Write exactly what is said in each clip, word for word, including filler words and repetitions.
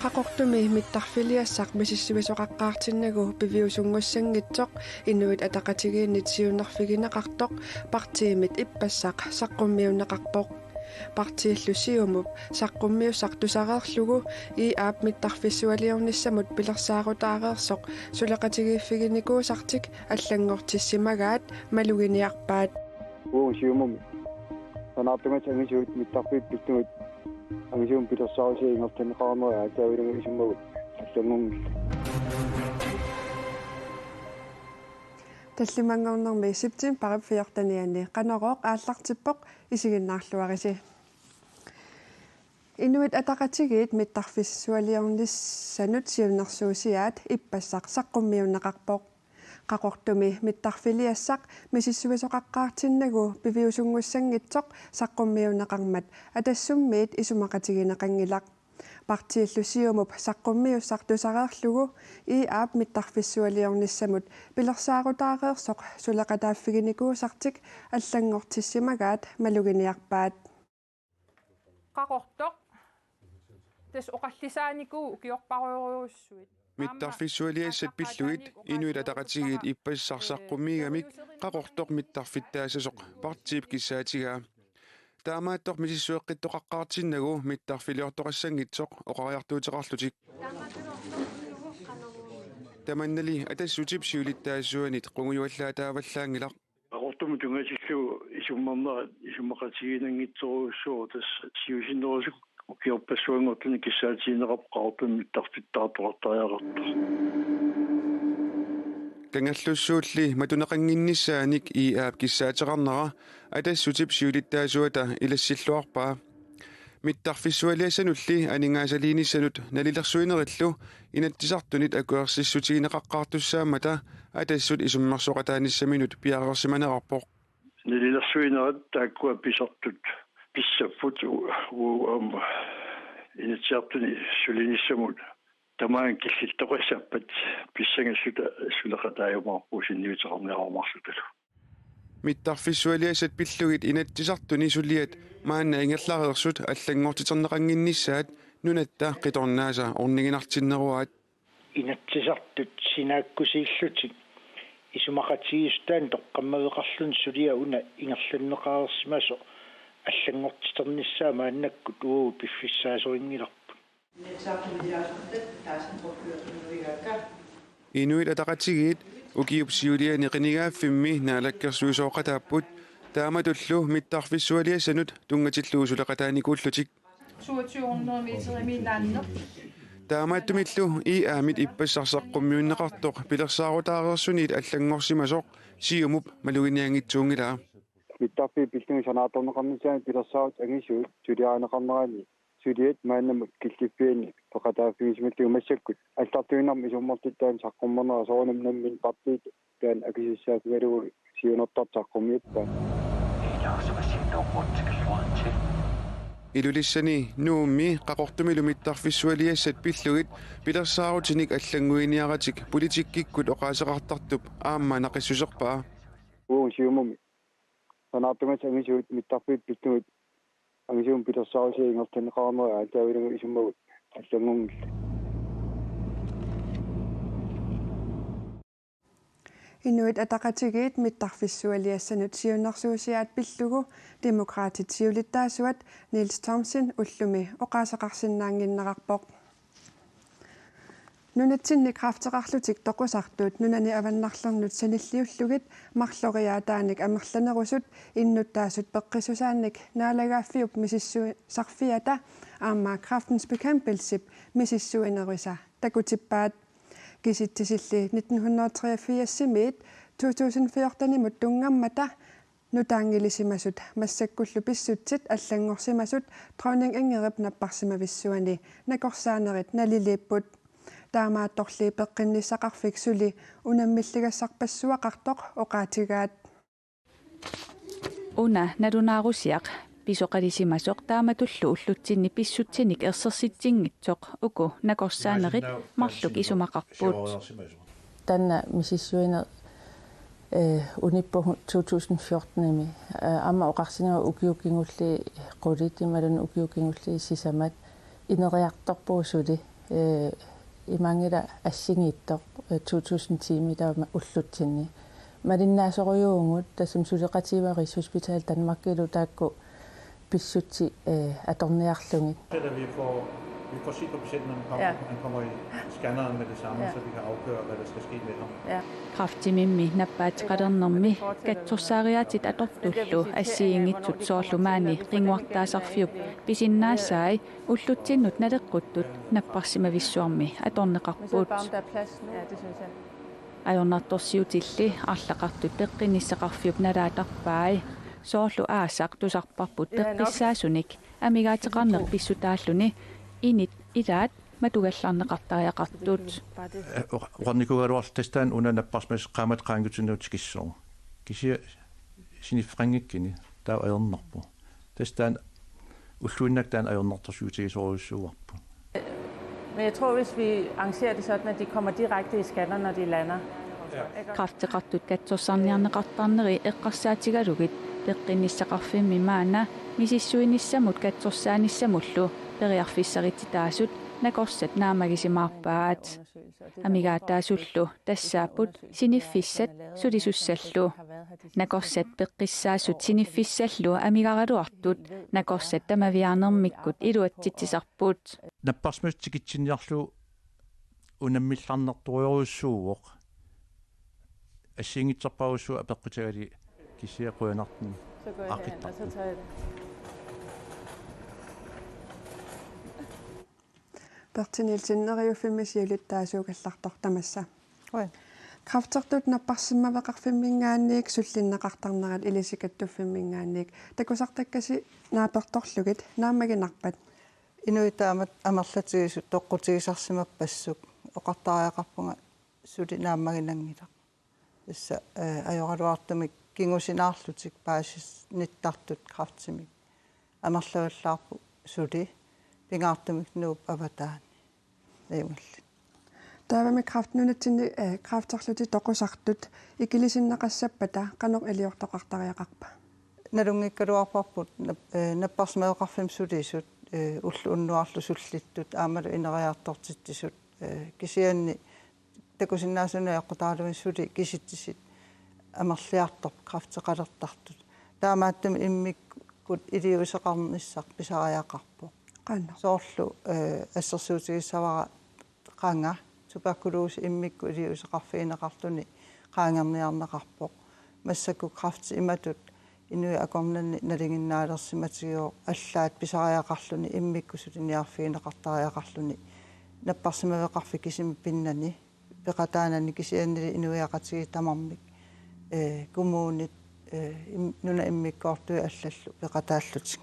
Qaqortumi mittarfiliassaq misissuisoqaqqaartinnagu piviusunngussanngitsoq Inuit Ataqatigiinnit siunnerfigineqartoq partiimit ippassaq saqqummiunneqarpoq. Partiillu Siumup saqqummiussaq tusareerlugu I A-p mittarfissualiornissamut pilersaarutaareersoq suleqatigiiffiginikuusartik allanngortissimagaat maluginiarpaat. Uagut Siumumi sanaartugassat angisuut mittarfiit pillugit angisuumik pilersaarusiat ingerlanneqarnerat aatsaat ilagut isummagut allanngunngillat. Tallimanngornermi septembarip fjortenianni Qanorooq aallartippoq, isiginnaarluarisi. Inuit Ataqatigiit mittarfissualiornissanut siunnersuusiaat ippassaq saqqummiunneqarpoq. Qaqortumi mittarfiliassaq misissuisoqaqqaartinnagu piviusunngussanngitsoq saqqummiunneqarmat Atassummiit isumaqatigineqanngilaq. Partiillu Siumup saqqummiussaq tusareerlugu I A-p mittarfissualiornissamut pilersaarutaareersoq suleqataaffiginikuusartik allanngortissimagaat maluginiarpaat. Qaqortoq. Tassa oqallisaanikuuvoq ukiorpareerujussuit. Mittarfissualiassat pillugit Inuit Ataqatigiit ippassaq saqqummiigamik Qaqortoq mittarfittaassasoq partiip kissaatigaa. Taamaattoq misissueqqittoqaqqaartinnagu mittarfiliortoqassanngitsoq oqariartuuteqarlutik. Tamannali Atassutip siulittaasuanit qungujuallaataavallaanngilaq. Qaqortumut tunngatillugu isummernerat isumaqatigiinnaanngitsorujussuuvoq, tassa siusinnerusukkut ukiorpassuanngortuni kissaatigineqarpoq Qaqortumi mittarfittaartoqartariaqartoq. Kangerlussuulli matuneqannginnissaanik I A-p kissaateqarnera Atassutip siulittaasuata ilassilluarpaa. Mittarfissualiassanulli aningaasaliinissanut nalilersuinerillu Inatsisartunit akuersissutigineqaqqaartussaammata Atassut isummersoqataanissaminut piareersimanerarpoq. Nalilersuinerat taakkua pisartut pissapput u-, u-, aamma Inatsisartuni sulinissamut tamaanga killittoqassappat pissangalluta suleqataajumaarpugut sinniuteqarniarumaarlutalu. Mittarfissualiassat pillugit Inatsisartuni suliat maanna ingerlareersut allanngortiterneqannginnissaat nunatta qitornaasa orniginartinneruaat. Inatsisartut sinaakkusiillutik isumaqatigiissutaannik toqqammaveqarluni suliaq una ingerlanneqareersimasoq allanngortiternissaa maannakkut uagut piffissaasorinngilarput. Inuit Ataqatigiit ukiup siuliani qinigaaffimmi naalakkersuisooqataapput, taamatullu mittarfissualiassanut tunngatillugu suleqataanikuullutik. Toogtyve hundrede meterimiinnaanneq. Taamaattumillu I A-mit ippassaq saqqummiunneqartoq pilersaarutaareersuniit allanngorsimasoq Siumup maluginianngitsuunngilaa. Mittarfiit pillugit sanaartorneqarnissaanut pilersaarutit angisuut suliarineqarneranni suliat maannamut killiffianni peqataaffigisimallugu massakkut allarluinnarmik isummertitaanik saqqummernerat soorunami nammineq partiit taanna akisussaaffigalugu siunertartut saqqummiuppaat. Ilulissani Nuummi Qaqortumilu mittarfissualiassat pillugit pilersaarutinik allannguiniaratik politikkikkut oqaaseqartartup aamma naqissuserpaa. Uagut Siumumi sanaartugassat angisuut mittarfiit pillugit angisuumik pilersaarusiat ingerlanneqarnerat aatsaat ilagut isummagut allanngunngillat. Inuit Ataqatigiit mittarfissualiassanut siunnersuusiaat pillugu Demokraatit siulittaasuat Niels Thomsen ullumi oqaaseqarsinnaannginnerarpoq. Nunatsinni kræfteqarlutik toqusartut nunani avannarlernut sanilliullugit marloriaataanik amerlanerusut innuttaasut peqqissusaannik naalagaaffiup misissuisarfiata aamma Kræftens Bekæmpelsep misissuinerisa takutippaat. Kisitsisilli nitten hundrede treogfirsimiit to tusind fjortenimut tunngammata nutaanngilisimasut massakkullu pissutsit allanngorsimasut Dronning Ingridip napparsimavissuani nakorsaanerit naliliipput. Taamaattorli peqqinnissaqarfik suli unammilligassarpassuaqartoq oqaatigaat. Una nalunaarusiaq pisoqalisimasoq taamatullu ullutsinni pissutsinik ersersitsinngitsoq uku nakorsaanerit marluk isumaqarput. Taanna misissuineq, eh, unippugut to tusind fjortenimi, eh, aamma oqarsinnaavunga ukiut kingulliit qulit imaluunniit ukiut kingulliit sisamat ineriartorpugut suli, Eh, imaanngilaq assigiittoq, eh, to tusind tiimit taama ullutsinni. Malinnaasorujuuvugut, tassami suleqatigiivagut Rigshospitalet Danmarkilu taakku pissutsit, eh, atorniarlugit. Eller vi får, vi får set på patienten, når han kommer, Ja. han kommer i scanneren med det samme, Ja. så vi kan afgøre, hvad der skal ske med ham. Ja. Kræftimimmi nappaateqalernermi katsorsaariaatit atortullu assigiinngitsut soorlu maani Qinnguartaasarfiup pisinnaasai ullutsinnut naleqquttut napparsimavissuarmi atorneqarput. Ajornartorsiutilli arlaqartut peqqinnissaqarfiup nalaattarpai. Soorlu aasaq tusarparput peqqissaasunik amigaateqarneq pissutaalluni init ilaat matugallarneqartariaqartut. Eh, oq-, oqarnikuugaluarluta tassa taanna una napparsimasoq qaammatit qaangiutinnagu tikissooq. Kisianni siniffeqanngikkuni taava ajornarpoq. Tassa taanna ulluinnarni taanna ajornartorsiutigisorujussuuarput. Men jeg tror, hvis vi arrangerer det sådan, at de kommer direkte i scanner, når de lander. Kræfteqartut katsorsarniarneqartarneri eqqarsaatigalugit peqqinnissaqarfimmi maanna misissuinissamut katsorsaanissamullu periarfissaritsitaasut nakorsat naammagisimaarpaat. Amigaataasullu tassaapput siniffissat sulisussallu. Nakorsat peqqissaasut siniffissallu amigaraluartut nakorsat tamaviaarnermikkut iluatsitsisarput. Napparsimasut tikitsinniarlugu unammillarnartorujussuuvoq. Assigiinngitsorpassuit apeqqutagali kisianni qujanartumik. Så går jeg hen, og så tager jeg det. Berthe Nielsen, Neriuffimmi siulittaasuugallartoq tamassa. Oj. Kræftertut napparsimaveqarfimminngaanniit sullinneqartarnerat ilisikattuffimminiit takusartakkasi naapertorlugit naammaginarpat? Inuit taamatut amerlatigisut toqqutigisarsimappassuk oqartariaqarpunga suli naammaginanngilaq. Tassa, eh, ajoraluartumik kingusinaarlutik paasisnittartut kræftimik amerlavallaarput suli pingaartumik Nuup avataani. Ajunngilaq. Taavami kræft nunatsinni, eh, kræfterlutik toqusartut ikilisinneqassappata qanoq iliortoqartariaqarpa? Nalunngikkaluarparput nap-, eh, napparsimaveqarfimmut sulisut, eh, ulloq unnuarlu sullittut aammalu ineriartortitsisut, eh, kisianni takusinnaasunik eqqutaallugu suli kisitsisit amerliartorput kræfteqalertartut. Taamaattumik immikkut iliuuseqarnissaq pisariaqarpoq. Qanoq? Soorlu, eh, assersuutigissavara qanga tuberkulose immikkut iliuuseqarfigineqarluni qaangerniarneqarpoq. Massakkut kræfti imatut inuit akornanni nalinginnaalersimatigivoq allaat pisariaqarluni immikkut suliniarfigineqartariaqarluni napparsimaveqarfik kisimi pinnani peqataanani kisiannili inuiaqatigiit tamarmik, eh, kommunit, eh, im-, nunat immikkoortut allallu peqataallutik.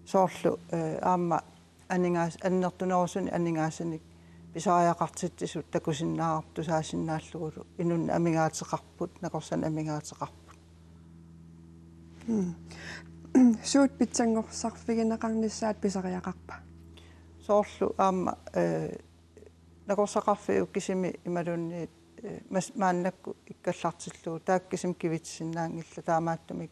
Soorlu, eh, aamma aningaas-, annertunerusunik aningaasanik pisariaqartitsisut takusinnaavarput tusaasinnaallugu inunnik amigaateqarput, nakorsanik amigaateqarput. Mm. Suut pitsanngorsarfigineqarnissaat pisariaqarpa? Soorlu aamma, eh, nakorsaqarfiup kisimi imaluunniit, eh, mas-, maannakkut ikkallartillugu taakku kisimi kivitsisinnaanngillat taamaattumik,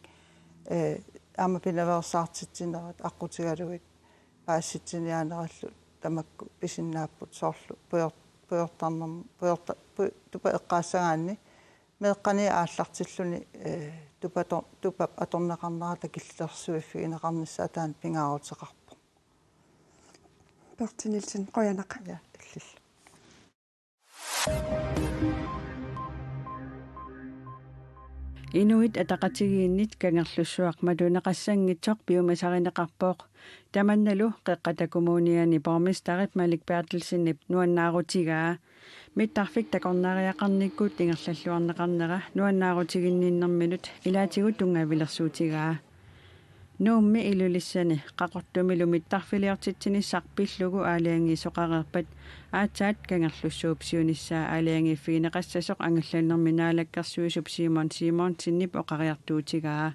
eh, aamma pinaveersaartitsinerat aqqutigalugit paasitsiniaanerallu tamakku pisinnaapput soorlu pujor-, pujortarnerm-, pujorta-, pu-, tupa eqqaassagaanni meeqqani aallartilluni, eh, tupator-, tupap atorneqarnerata killilersuiffigineqarnissaa taanna pingaaruteqarpoq. Berthe Nielsen, qujanaq. Ja, illillu. Inuit Ataqatigiinnit Kangerlussuaq matuneqassanngitsoq piumasarineqarpoq. Tamannalu Qeqqata Kommuniani borgmesterip Malik Berthelsenip nuannaarutigaa. Mittarfik takornariaqarnikkut ingerlalluarneqarnera nuannaarutiginninnerminut ilaatigut tunngavilersuutigaa. Nuummi Ilulissani Qaqortumilu mittarfiliortitsinissaq pillugu aalajangiisoqareerpat aatsaat Kangerlussuup siunissaa aalajangiiffigineqassasoq angallannermi naalakkersuisup Simon Simonsenip oqariartuutigaa.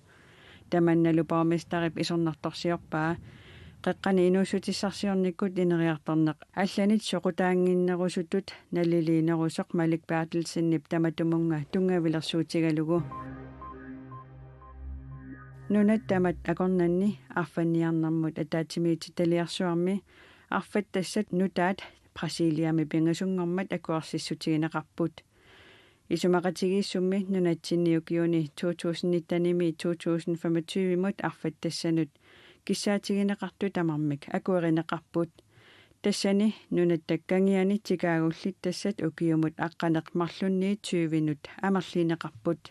Tamannalu borgmesterip isornartorsiorpaa Qeqqani Inuussutissarsiornikkut ineriartorneq allanit soqutaannginnerusutut naliliinerusoq Malik Berthelsenip tamatumunnga tunngavilersuutigalugu. Nunat tamat akornanni arfanniarnermut ataatsimiititaliarsuarmi arfattassat nutaat Brasiliami pingasunngormat akuersissutigineqarput. Isumaqatigiissummi nunatsinni ukiuni to tusind nittenimi to tusind femogtyvemut arfattassanut kissaatigineqartut tamarmik akuerineqarput. Tassani nunatta kangiani tikaagullit tassat ukiumut aqqaneq-marlunniit tyvenut amerliineqarput.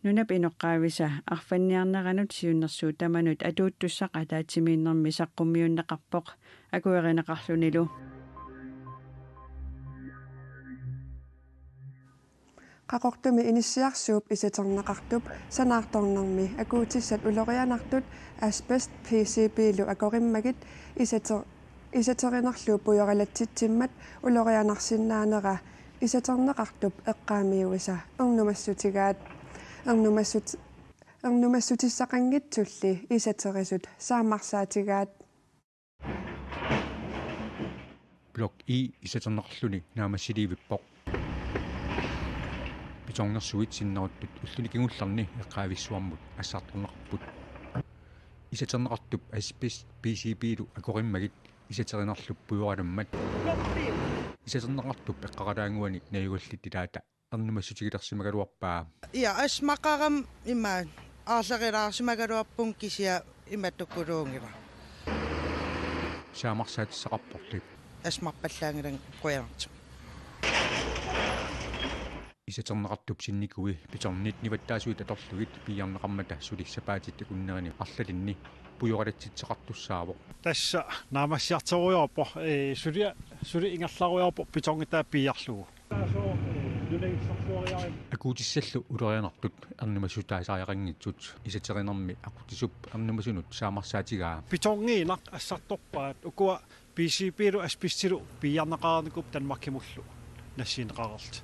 Nunap inoqqaavisa arfanniarneranut siunnersuut tamanut atuuttussaq ataatsimiinnermi saqqummiunneqarpoq akuerineqarlunilu. Qaqortumi inissiarsuup isaterneqartup sanaartornermi akuutissat ulorianartut asbest P C B-lu akorimmagit isate-, isaterinerlu pujoralatsitsimmat ulorianarsinnaanera isaterneqartup eqqaamiuisa ernumassutigaat. Ernumassut-, ernumassutissaqanngitsulli isaterisut saammarsaatigaat. Blok E isaterneqarluni naammassiliivippoq. Betongersuit sinneruttut ulluni kingullerni eqqaavissuarmut assartorneqarput. Isaterneqartup asbest P C B-lu akorimmagit isaterinerlu pujoralammat. Isaterneqartup eqqaralaannguani najugallit ilaata ernumassutigilersimagaluarpaa. Ja, asmaqarama ima aarlerilaarsimagaluarpunga kisianni ima tukuluunngilaq. Saammarsaatissaqarporli. Asmarpallaanngilanga qujanartumik. Isaterneqartup sinnikui betonit nivattaasuit atorlugit piiarneqarmata suli sapaatit akunnerini arlalinni pujoralatsitseqartussaavoq. Tassa naammassiartorujoorpoq, ee, sulia-, suli ingerlarujoorpoq betongitaa piiarlugu. Akuutissallu ulorianartut ernumassutaasariaqanngitsut isaterinermi aqutsisup ernumasunut saammarsaatigaa. Betongiinnaq assartorpaat ukua P C B-lu asbestilu piiarneqareernikuupput Danmarkimullu nassiunneqareerlutik.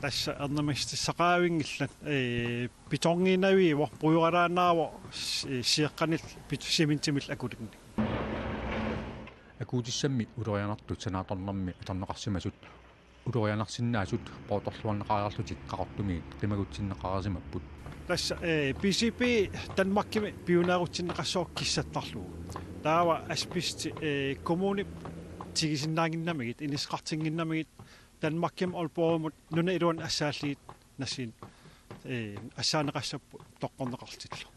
Tassa ernumassutissaqavinngillat, ee, betongiinnaviuvoq, pujoralaannaavoq, s-, ee, sioqqanillu bet-, cementimillu akulinnit. Akuutissammi ulorianartut sanaartornermi atorneqarsimasut ulorianarsinnaasut poortorluarneqareerlutik Qaqortumiit qimagutsinneqareersimapput. Tassa, ee, P C B Danmarkimi pioneerutsinneqassaaq kissattarlugu. Taava asbesti, ee, kommunip tigusinnaannginnamigit, inisseqartinnginnamigit Danmarkimut Aalborgimut nunap iluani assaallugit nassiunneq, ee, assaaneqassapput toqqorneqartillugu.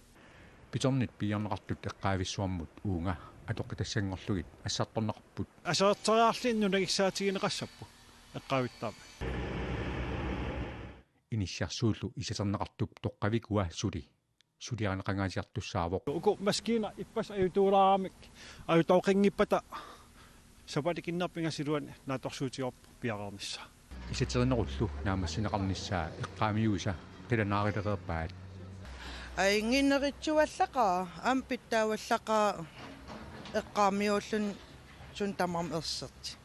Betonit piiarneqartut eqqaavissuarmut uunga atoqqitassanngorlugit assartorneqarput. Aserorteriarlugit nunagissaatigineqassapput eqqaavittaami. Inissiarsuullu isaterneqartup toqqavikua suli suliarineqangaasiartussaavoq. Uku maskiinat ippassaq ajutuulaaramik ajutooqanngippata sapaatip-akunnerpit pingasut iluanni naatsorsuutigaarput piareernissaa. Isaterinerullu naammassineqarnissaa eqqaamiuisa qilanaarilereerpaat. Ajunngitsorujussuullaqaaq, aamma pitsaassallaqaaq eqqaamiuulluni suut tamarmik ersertik.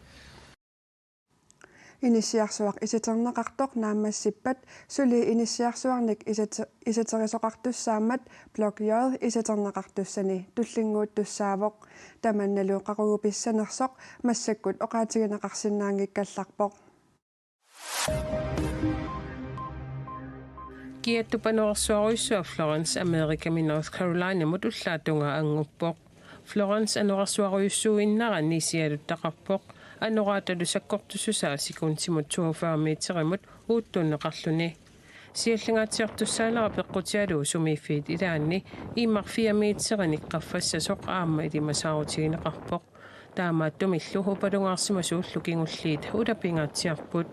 Inissiarsuaq isaterneqartoq naammassippat suli inissiarsuarnik isat-, isaterisoqartussaammat Blok J isaterneqartussani tullinnguuttussaavoq. Tamannalu qaqugu pissanersoq massakkut oqaatigineqarsinnaanngikkallarpoq. Kiattup anorersuarujussuaq Florence Amerikami North Carolinamut ullaap tungaa anguppoq. Florence anorersuarujussuuinnarani sialuttaqarpoq. Anoraatalu sakkortussusaa sekundimut toogfyrre meterimut uuttuunneqarluni. Siallingaatsiartussaanera peqqutigalugu sumiiffiit ilaanni immaqa fire meterinik qaffassasoq aamma ilimasaarutigineqarpoq. Taamaattumillu upalungaarsimasuullu kingulliit ulapingaatsiarput.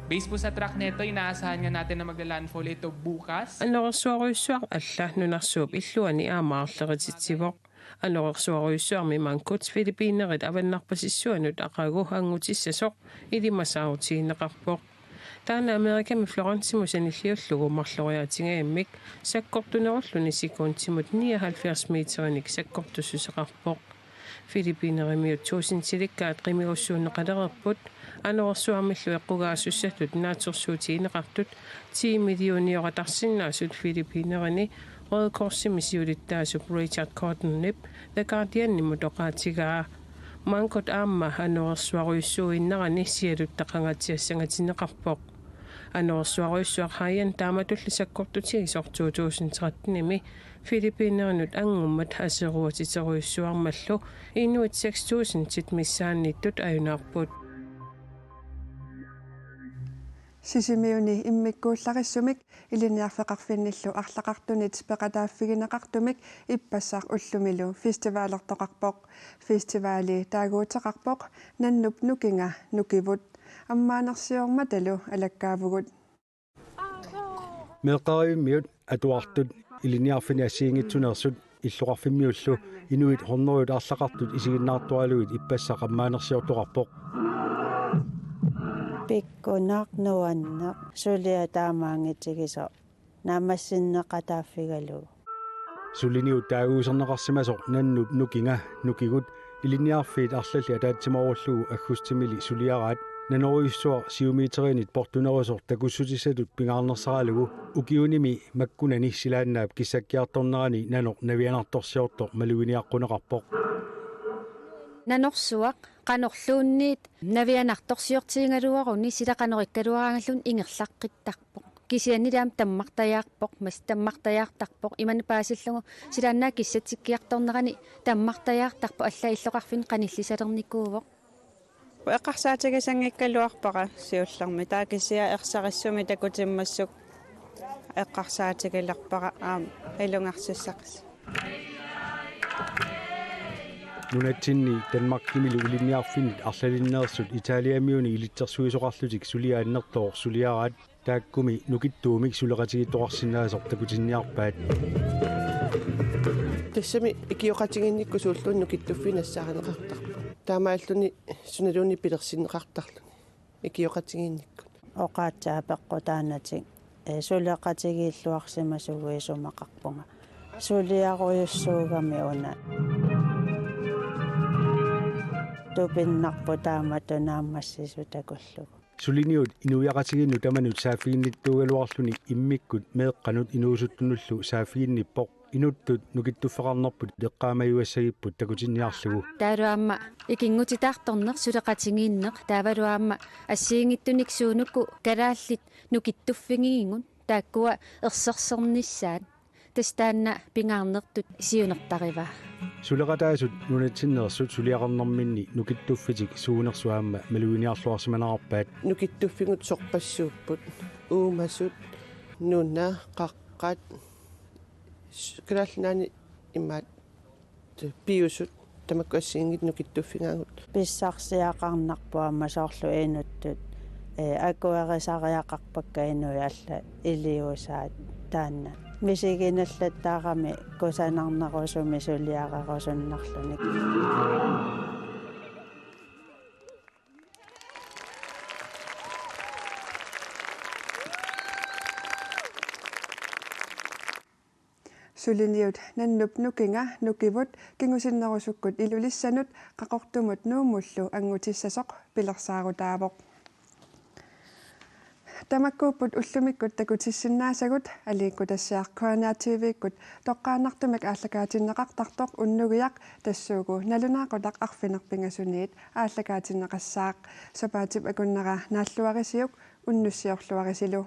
Based po sa track nito, inaasahan nga natin na magla-landfall ito bukas. Anorersuarujussuaq alla nunarsuup illuani aamma aarlerititsivoq. Anorersuarujussuarmi mankut Filippiinerit avannarpasissuanut aqagu angutissasoq ilimasaarutigineqarpoq. Taanna Amerikami Florencemut sanilliullugu marloriaatingajammik sakkortunerulluni sekundimut nioghalvfjerds meterinik sakkortussuseqarpoq. Filippiinerimiut tuusintilikkaat qimigussuunneqalereerput, anorersuarmillu eqqugaasussatut naatsorsuutigineqartut ti millionioratarsinnaasut Filippiinerini Røde Korsimi siulittaasup Richard Gordonip The Guardianimut oqaatigaa. Mankut aamma anorersuarujussuuinnarani sialuttaqangaatsiassangatinneqarpoq. Anorersuarujussuaq Haiyan taamatulli sakkortutigisoq to tusind tretten-imi Filippinerinut angummat aseruutiterujussuarmallu inuit seks tusindit missaanniittut ajunaarput. Sisimiuni immikkuullarissumik ilinniarfeqarfinnillu arlaqartunit peqataaffigineqartumik ippassaq ullumilu festivalertoqarpoq. Festivali taaguuteqarpoq Nannup nukinga nukivut. Ammaanersiormatalu alakkaavugut. Meeqqarivimmiut, atuartut, ilinniarfinni assigiinngitsuneersut illoqarfimmiullu inuit hundredet arlaqartut isiginnaartoralugit ippassaq ammaanersiortoqarpoq. Pikkunaq nuanneq, suliaq taamaanngitigisoq naammassinneqataaffigalugu. Suliniut taaguuserneqarsimasoq Nannup nukinga nukigut ilinniarfiit arlallit ataatsimoorullugu aggustimili suliaraat. Nanorujussuaq siumiiterinnit portunerusoq takussutissatut pingaarnersaralugu ukiunimi makkunani silaannaap kissakkiartornerani nanoq navianartorsiortoq maluginiaqquneqarpoq. Nanorsuaq qanorluunniit navianartorsiortigigaluaruni sila qanoq ikkaluaraangalluunniit ingerlaqqittarpoq. Kisianni aamma tammartajaarpoq, massa tammartajaartarpoq, imanna paasillugu silaannaap kissatsikkiartornerani tammartajaartarpoq, allaat illoqarfinni qanillisalernikuuvoq. Eqqarsaatigisanngikkaluarpara siullermik, taava kisianni ersarissumik takutimmassuk eqqarsaatigilerpara aamma ilungersussaqassooq. Nunatsinni Danmarkimilu ilinniarfinnit arlalinneersut Italiamiuni ilitsersuisoqarlutik suliaq annertooq suliaraat. Taakkumi nukittuumik suleqatigiittoqarsinnaasoq takutinniarpaat. Tassami ikioqatigiinnikkut suulluunniit nukittuffiit nassaarineqartarput. Taamaalluni sunaluunniit pilersinneqartarluni ikioqatigiinnikkut. Oqaatsit apeqqutaannatik, ee, suleqatigiilluarsimasugut isumaqarpunga. Suliarujussuugami una. Tupinnarpoq taamatut naammassisut takullugu. Suliniut inuiaqatigiinnut tamanut saaffiginnittuugaluarluni immikkut meeqqanut inuusuttunullu saaffiginnippoq. Inuttut nukittuffeqarnerput eqqaamajuassagipput takutinniarlugu. Taavalu aamma ikinngutitaartorneq, suleqatigiinneq, taavalu aamma assigiinngitsunik suunuku kalaallit nukittuffigigigut taakkua ersersernissaat. Tassa taanna pingaarnertut siunertarivaa. Suleqataasut nunatsinneersut suliaqarnerminni nukittuffitik suunersut aamma maluginiarluarsimanerarpaat. Nukittuffigut sorpassuupput: uumasut, nuna, qaqqat, s-, Kalaallit Nunaanni imaat piusut tamakku assigiinngitsut nukittuffigaagut. Pissarsiaqarnarpoq aamma soorlu inuttut, ee, akuerisariaqarpakka inuit allat iliuusaat taanna. Misiginallattarami kusanarnerusumik suliarerusunnarluni. Suliniut Nannup nukinga nukivut kingusinnerusukkut Ilulissanut Qaqortumut Nuummullu anngutissasoq pilersaarutaavoq. Tamakkuupput ullumikkut takutissinnaasagut. Aliikkutassiaq K N R T V-kkut toqqaannartumik aallakaatinneqartartoq unnugiaq tassuugu nalunaaqutaq arfineq-pingasuniit aallakaatinneqassaaq. Sapaatip akunnera naalluarisiuk unnussiorluarisilu.